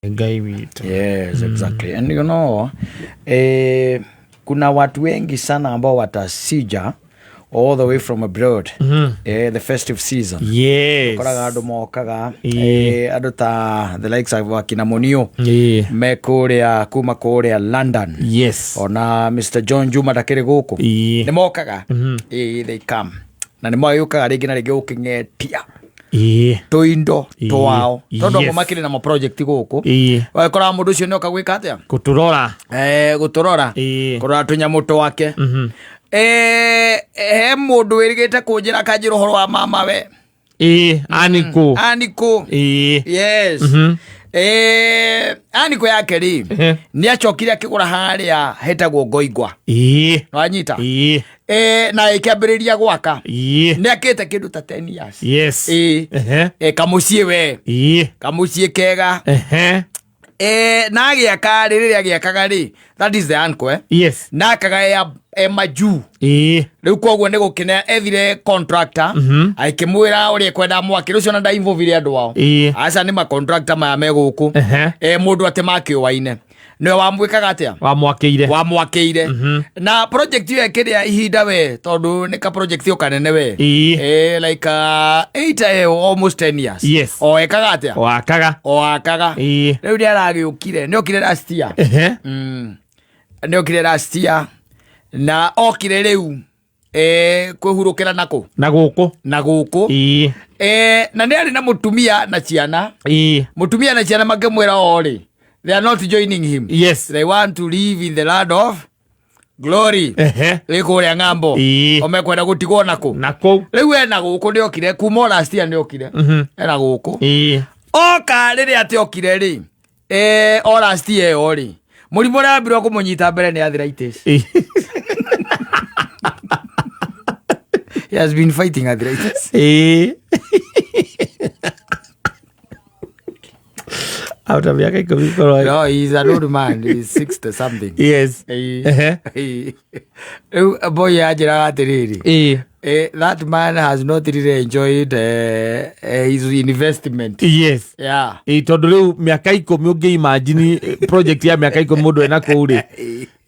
Ngai witũ. Yes, exactly. And kuna watu wengi sana ambao watasija all the way from abroad, the festive season. Koraga andå mokaga, andå ta the likes of akina Monio me kũrĩa kuma kũrĩa London, ona Mr John Juma ndakĩrĩ gũkũ. Nĩ mokaga. They come na nĩ magĩũkaga rĩngĩ na rĩngĩ gũkĩng'etia tũindo twao, tondũ amwe makĩrĩ na maproject gũkũ. Wagĩkoraga mũndũ ũcio nĩoka gwĩka atĩa? Gũtũrora. Gũtũrora, kũrora tũnyamũ twake. He mũndũ wĩrĩgĩte kũnjĩra kanjĩra ũhoro wa mama we. Anikũ? Anikũ. Yes. Anikũ yake rĩ, nĩ acokire akĩgũra harĩa hetagwo Ngoingwa. Wanyita? Na ĩkĩambĩrĩria gwaka. Nĩ akĩte kĩndũ ta 10 years. Kamũciĩ we. Kamũciĩ kega. Na agĩaka rĩ, rĩrĩa agĩakaga rĩ, that is the uncle, eh? Na akaga e majuu. Rĩu koguo nĩ gũkĩne ethire contractor, akĩmwĩra ũrĩa ekwenda mwakĩre ũcio, na ndainvolvire andũ ao. Aca, nĩ macontractor maya me gũkũ. Mũndũ atĩ makĩũaine nĩwe wamwĩkaga atĩa? Wamwakĩire. Wamwakĩire. Na project ĩyo ĩkĩrĩa ihinda we, tondũ nĩ ka project ĩyo kanene we. Like 8, almost 10 years. O ekaga atĩa? Wakaga. O akaga. Rĩu nĩ aragĩũkire, nĩ okire last year. Nĩ okire last year na okire rĩu kwĩhurũkĩra nakũ? Na gũkũ. Na gũkũ. Na nĩ arĩ na mũtumia na ciana. Mũtumia na ciana makĩmwĩra o rĩ, they are not joining him. They want to live in the land of glory. Rĩ kũrĩa ng'ambo. O mekwenda gũtigwo nakũ? Na kũu. Rĩu ena gũkũ, nĩ okire kuma o last year, nĩ okire. Ena gũkũ. Oka rĩrĩa atĩ okire rĩ, o last year ĩyo rĩ, mũrimũ ũrĩa wambirwo kũmũnyita mbere nĩ arthritis. He has been fighting arthritis. Auta mĩaka 10 korwo. No, he's an old man. He's 60 something. Rĩu boy anjĩraga atĩrĩrĩ, that man has not really enjoyed his investment. Ĩĩ, tondũ rĩu mĩaka 10, ũngĩ imagine project ya mĩaka 10 mũndũ ena kũu rĩ,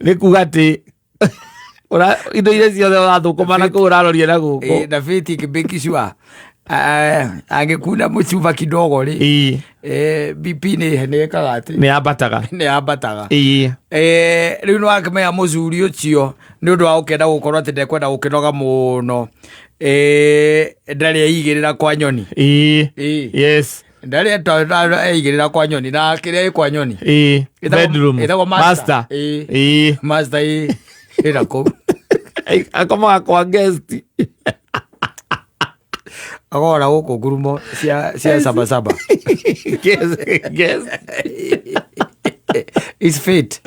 nĩ kuga atĩ indo iria ciothe ũrathũkũma na kũu ũraroria na gũkũ. Na Faith make sure angĩkuna mũcuba kidogo rĩ, BP nĩ ĩkaga atĩ? Nĩ yambataga. Nĩ yambataga. Rĩu nĩ wakĩmenya mũcuri ũcio nĩ ũndũ wa gũkenda gũkorwo atĩ ndekwenda gũkĩnoga mũno, ndarĩ eigĩrĩra kwa nyoni. Ndarĩ eigĩrĩra kwa nyoni na kĩrĩa ĩ kwa nyoni. Bedroom. Ĩtagwo master. Master. Master ĩna kũu. Akomaga kwa guest. Agora gũkũ ngurumo cia sabasaba. Guest. Is fit.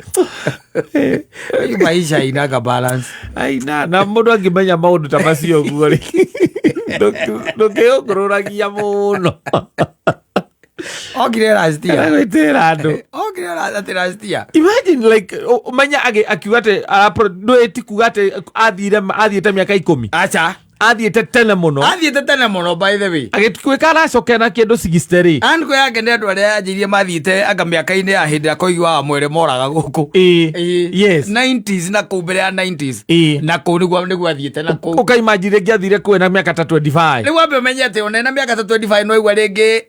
Maisha inaga balance. Aina na mũndũ angĩmenya maũndũ ta macio ũguo rĩ, ndũkĩũngũrũragia mũno. Okire last year. Gwĩtĩra andũ. Okire atĩ last year. Imagine like ũmenya akiuga atĩ ndũĩ ti kuga atĩ athire athiĩte mĩaka 10. Aca. Athiĩte tene mũno. Athiĩte tene mũno, by the way. Agĩtuĩka aracokera na kĩndũ 60 rĩ. Uncle yake nĩ andũ arĩa anjĩirie mathiĩte anga mĩaka-inĩ ya hĩndĩ ĩrĩa koigi wa mwere moraga gũkũ. 90s na kũu mbere ya 90s. Na kũu nĩguo athiĩte na kũu. Ũkaimagine rĩngĩ athire kũu ena mĩaka ta 25. Rĩu wambe ũmenye atĩ ona ena mĩaka ta 25 no igua rĩngĩ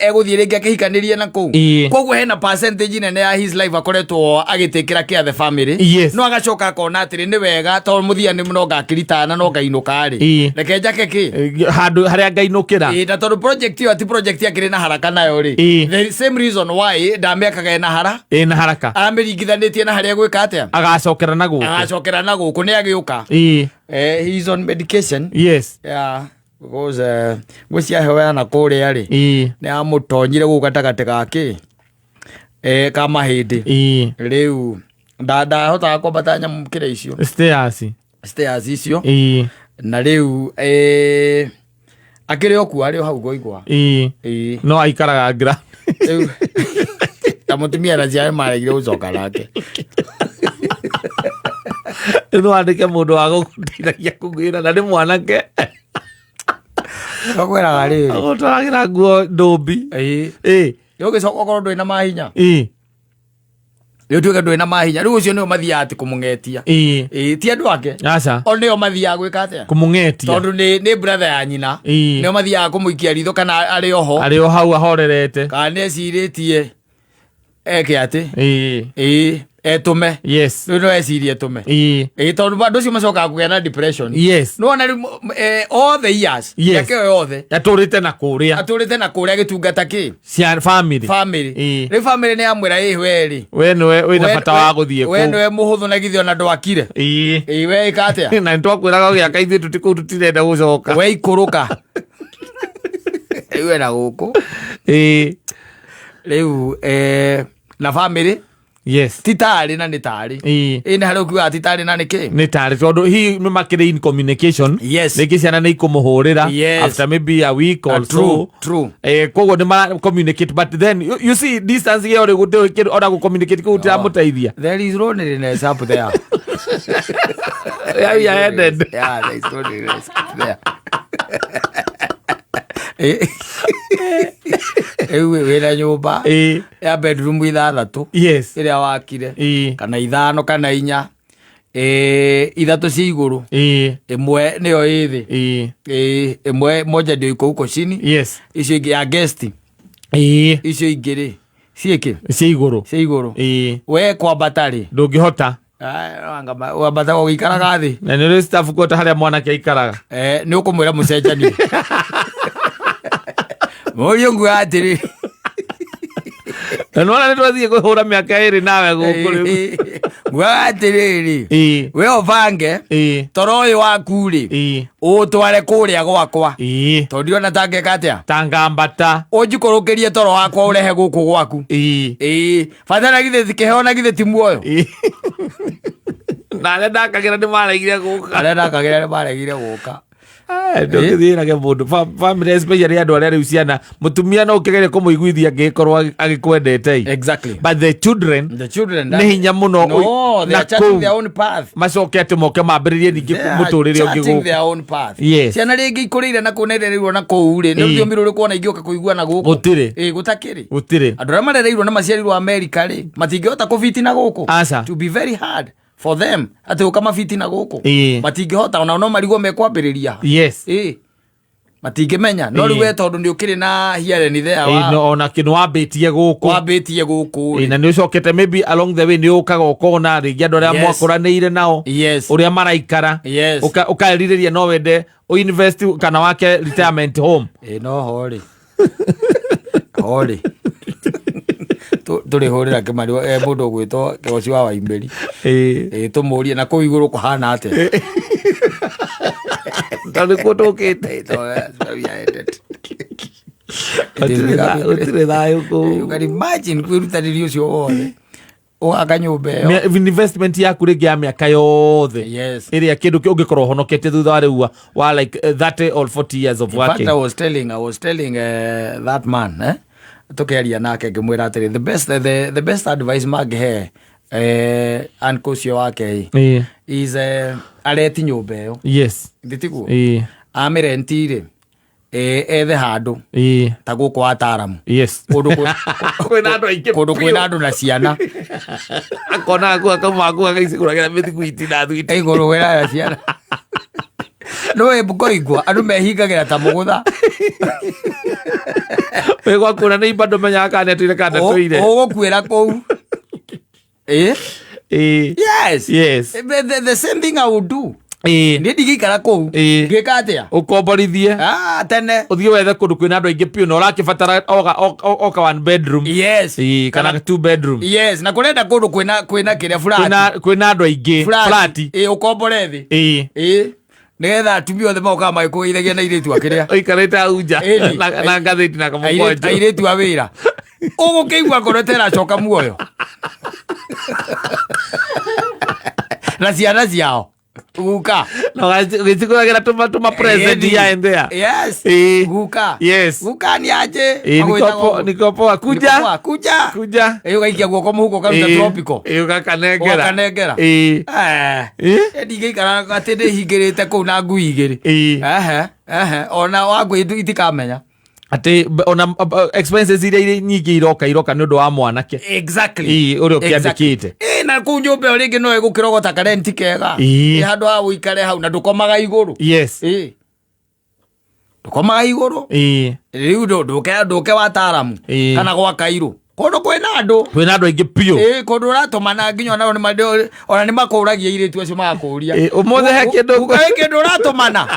egũthiĩ rĩngĩ akĩhikanĩrie na kũu. Koguo hena percentage nene ya his life akoretwo agĩtĩkĩra care the family. No agacoka akona atĩrĩ, nĩ wega tondũ mũthia nĩ no ngakiritana no ngainũka rĩ, reke njake kĩ? Handũ harĩa ngainũkĩra. Na tondũ project ĩyo ti project akĩrĩ na haraka nayo rĩ, the same reason why ndamĩakaga ĩna hara Ĩna haraka. Amĩringithanĩtie na harĩa egwĩka atĩa? Agacokera na gũkũ. Agacokera na gũkũ, nĩ agĩũka. He is on medication. Yeah, because ngwĩcia heho ya na kũrĩa rĩ, nĩ amũtonyire gũkũ gatagatĩ gake ka mahĩndĩ. Rĩu ndahotaga kwambata nyamũ kĩrĩa icio. Stairs. Stairs icio. Na rĩu akĩrĩ o kuo, arĩ o hau ngoigwa. No aikaraga ground. Rĩu ta mũtumia na ciana maregire gũcoka nake. Rĩu no wandĩke mũndũ wa gũgũteithagia kũgĩra na nĩ mwanake. Twakwĩraga rĩrĩ. Agũtwaragĩra nguo ndũmbi. Ũgĩcoka ũkorwo ndũrĩ na mahinya. Rĩu tuĩke ndũrĩ na mahinya, rĩu ũcio nĩo mathiaga atĩ kũmũng'etia. Ĩĩ, ti andũ ake. Aca. O nĩo mathiaga gwĩka atĩa? Kũmũng'etia. Tondũ nĩ brother ya nyina. Nĩo mathiaga kũmũikia ritho kana arĩ oho. Arĩ o hau ahorerete. Kana nĩ ecirĩtie eke atĩ. Ĩĩ, etũme. Rĩu no ecirie etũme. Ĩĩ, tondũ andũ acio macokaga kũgĩa na depression. Nĩwona rĩu all the years, mĩaka ĩyo yothe Atũrĩte na kũrĩa. Atũrĩte na kũrĩa agĩtungata kĩ? Cia family. Family. Rĩu family nĩ yamwĩra, ĩ we rĩ, We nĩwe wĩna bata wa gũthiĩ we kũu. Nĩwe mũhũthũ na githĩ ona ndwakire. Ĩĩ, we ĩka atĩa? Na nĩtwakwĩraga ũgĩaka, ithuĩ tũti kũu tũtirenda gũcoka. We ikũrũka rĩu ena gũkũ. Rĩu na family ti tarĩ na nĩ tarĩ. Ĩ nĩ harĩa ũkiugaga ti tarĩ na nĩ kĩ? Nĩ tarĩ, tondũ hihi nĩ makĩrĩ in communication. Rĩngĩ ciana nĩ ikũmũhũrĩra after maybe a week or so. True. Koguo nĩ mara communicate, but then you see distance ĩyo rĩ, gũtirĩ kĩndũ ona gũ communicate kũu gũtiramũteithia. There is loneliness up there. Where we are headed. Yeah, there is loneliness up there. Rĩu wĩna nyũmba ya bedroom ithathatũ ĩrĩa wakire, kana ithano kana inya, ithatũ cia igũrũ, ĩmwe nĩyo ĩ thĩ. Ĩmwe moja ndio iko huko chini. Icio ingĩ ya guest. Icio ingĩ rĩ, ciĩkĩ? Cia igũrũ. Cia igũrũ. We kwambata rĩ, Ndũngĩhota. Wambata ũgĩikaraga thĩ. Na nĩ ũrĩ staff quarter harĩa mwanake aikaraga. Nĩ ũkũmwĩra mũcenjanie mũriũ nguga atĩrĩ. Na nĩwona nĩ twathiĩ kũhũra mĩaka 2 nawe gũkũ rĩu. Ngugaga atĩrĩrĩ, we ũbange toro ũyũ waku rĩ, ũtware kũrĩa gwakwa, tondũ ndiona tangeka atĩa. Tangambata. Ũnjikũrũkĩrie toro wakwa ũrehe gũkũ gwaku. Ĩĩ, bata na githĩ ti kĩheo, na githĩ ti muoyo? Na arĩa ndakagĩra nĩ maregire gũka. Arĩa ndakagĩra nĩ maregire gũka. Ndũngĩthiĩrage mũndũ family, especially andũ arĩa rĩu ciana, mũtumia no ũkĩgerie kũmũiguithia angĩgĩkorwo agĩkwendete. But the children, The children, nĩ hinya mũno. No, they na are charting kũu their own path. Macoke atĩ moke mambĩrĩrie ningĩ They are mũtũrĩre ũngĩ charting gũkũ. their own path. Ciana rĩngĩ ikũrĩire na kũu na irereirwo na kũu rĩ, nĩ rũthiomi rũrĩkũ ona ingĩũka kũigua na gũkũ? Gũtirĩ. Ĩĩ, gũtakĩrĩ. Gũtirĩ. Andũ arĩa marereirwo na maciarirwo Amerika rĩ, matingĩhota kũbiti na gũkũ. Aca. To be very hard for them atĩ gũka mabiti na gũkũ. Matingĩhota, ona no marigwo mekwambĩrĩria. Ĩĩ, matingĩmenya, no rĩu we tondũ nĩ ũkĩrĩ na hearing there No, ona kĩndũ wambĩtie gũkũ. Wambĩtie gũkũ rĩ. Na nĩ ũcokete maybe along the way nĩ ũkaga ũkona rĩngĩ andũ arĩa mwakũranĩire nao ũrĩa maraikara. Ũkaerirĩria no wende ũinvest kana wake retirement home. Ĩ no ho rĩ, ho rĩ tũrĩhũrĩra kĩmari mũndũ ũgwĩtwo Kĩgoci wa Waimbĩri. Ĩ tũmũrie na kũu igũrũ kũhana atĩa. Tondũ nĩkuo tũkĩte. Ĩ, so that's where we are headed. Gũtirĩ thayũ kũu. You can imagine kwĩrutanĩria ũcio wothe ũgaka nyũmba ĩyo. Investment yaku rĩngĩ ya mĩaka yothe ĩrĩa kĩndũ ũngĩkorwo ũhonoketie thutha wa rĩu wa like 30 or 40 years of In fact, working. I was telling that man, tukiaria nake ngĩmwĩra atĩrĩ, the best advice mangĩhe uncle ũcio wake is areti nyũmba ĩyo. Ndĩtiguo? Amĩrenti rĩ, ethe handũ ta gũkũ ataramu, kũndũ Kwĩna andũ aingĩ kũndũ biũ. Kwĩna andũ na ciana. Akona aku akauma aku agacigũragĩra mĩthiguiti na thwiti. Igũrũ kwĩna na ciana, no ngoigua andũ mehingagĩra ta mũgũtha. Wĩ gwaku na nĩ imba ndũmenyaga kana nĩ atũire kana ndatũire. Ũgũkuĩra kũu. Yes. The same thing I would do. Niĩ ndigĩikara kũu. Ngĩka atĩa? Ũkomborithie. Ah, tene. Ũthiĩ wethe kũndũ kwĩna andũ aingĩ biũ na ũrakĩbatara oka one bedroom. Kana two bedroom. Yes, na kũrenda kũndũ kwĩna kĩrĩa, flat. Kwĩna andũ aingĩ, flat. Ĩ, ũkombore thĩ. Ĩ, nĩgetha atumia othe magokaga magĩkũgeithagia na airĩtu a kĩrĩa. Ũikarĩte hau nja na ngathĩti na kamũkwanjũ. Airĩtu a wĩra ũgũkĩigua ngoro ta ĩracoka muoyo na ciana ciao guka. Na ũgĩcigũragĩra tũma present here and there. Guka. Guka ni aje? Niko niko poa, kuja. Niko poa, kuja. Kuja. Ĩ, ũgaikia guoko mũhuko ũkaruta tropical. Ũgakanengera. Ũgakanengera. Ndingĩikara atĩ ndĩhingĩrĩte kũu na ngui igĩrĩ. Ehe, ehe, ona wa ngui itikamenya. Atĩ ona expenses iria irĩ nyingĩ iroka iroka nĩ ũndũ wa mwanake. Exactly. Ĩĩ, ũrĩa ũkĩandĩkĩte. Ĩĩ, na kũu nyũmba ĩyo rĩngĩ no ĩgũkĩrogota karenti kega. Ĩĩ. Ĩ, handũ ha ũikare hau na ndũkomaga igũrũ. Yes. Ĩĩ. Ndũkomaga igũrũ. Ĩĩ. Rĩu ndũke wataaramu Ĩĩ. kana gwa kairũ kũndũ kwĩna andũ. Kwĩna andũ aingĩ biũ. Ĩĩ, kũndũ ũratũmana nginya ona ona nĩ makũragia airĩtu acio magakũria. Ĩĩ, ũmũthĩ he kĩndũ He kĩndũ ũratũmana.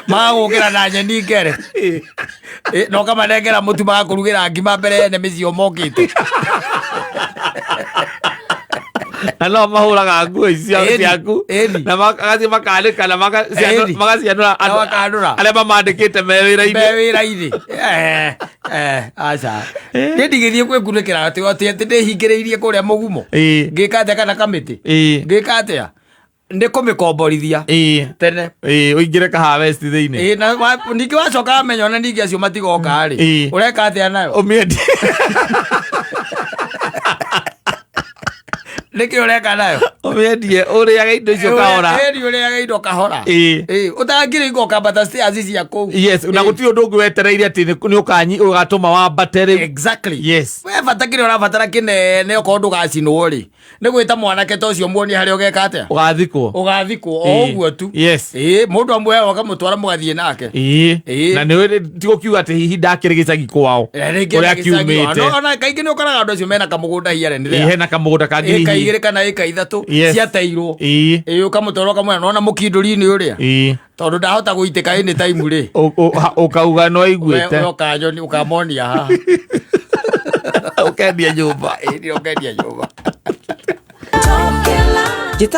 Magagũkĩra na nyeni ngere. Ĩĩ, na ũkamanengera mũtu magakũrugĩra ngima mbere ene mĩciĩ o mokĩte. Na no mahũraga nguo icio Ĩni, ciaku ĩni. na magathiĩ makanĩka na Ĩni. magacianũra Na makanũra. arĩa mamandĩkĩte me wĩra-inĩ. Me wĩra-inĩ. Aca nĩ ndigĩthiĩ kwĩkunĩkĩra atĩ atĩ atĩ ndĩhingĩrĩirie kũrĩa mũgumo. Ĩĩ. Ngĩka atĩa kana kamĩtĩ. Ĩĩ. Ngĩka atĩa nĩ kũmĩkomborithia Ĩĩ. tene. Ĩĩ, ũingĩre ka harvest thĩinĩ. Ĩĩ, na ningĩ wacoka wamenya ona ningĩ acio matigoka rĩ, Ĩĩ. ũreka atĩa nayo? Ũmĩendie. Nĩkĩ ũreka nayo? Ũmĩendie ũrĩage indo icio kahora. Ĩni ũrĩage indo kahora. Ĩĩ. Ĩĩ, ũtangĩrĩ ũkambata stairs cia kũu. Yes, na Ĩĩ. gũtirĩ ũndũ ũngĩ wetereire atĩ nĩ ũgatũma wambate rĩu. Exactly. Yes. We bata kĩrĩa ũrabatara kĩnene okorwo ndũgacinwo rĩ, nĩ gwĩta mwanake ta ũcio muonie harĩa ũgeka atĩa. Ũgathikwo. Ũgathikwo o Ĩĩ. ũguo tu. Yes. Ĩĩ, mũndũ amuoya ũkamũtwara mũgathiĩ nake. Ĩĩ. Ĩĩ. Na nĩ ti gũkiuga atĩ hihi ndakĩrĩ gĩcagi kwao. Rĩngĩ Kũrĩa na gĩcagi, kiumĩte. ona kaingĩ nĩ ũkoraga andũ acio mena kamũgũnda here and Ĩĩ, there. hena kamũgũnda kangĩ Ĩka hihi. igĩrĩ kana ĩka ithatũ Yes. ciateirwo. Ĩĩ. Ĩĩ, ũkamũtwara ũkamwĩra nona mũkindũri-inĩ ũrĩa. Ĩĩ. Tondũ ndahota gũitĩka any time rĩ. Ũkauga no We aiguĩte. ũkanyoni ũkamonia haha. Ũkendia nyũmba. Ĩĩ, ũkendia nyũmba. Njĩtagwo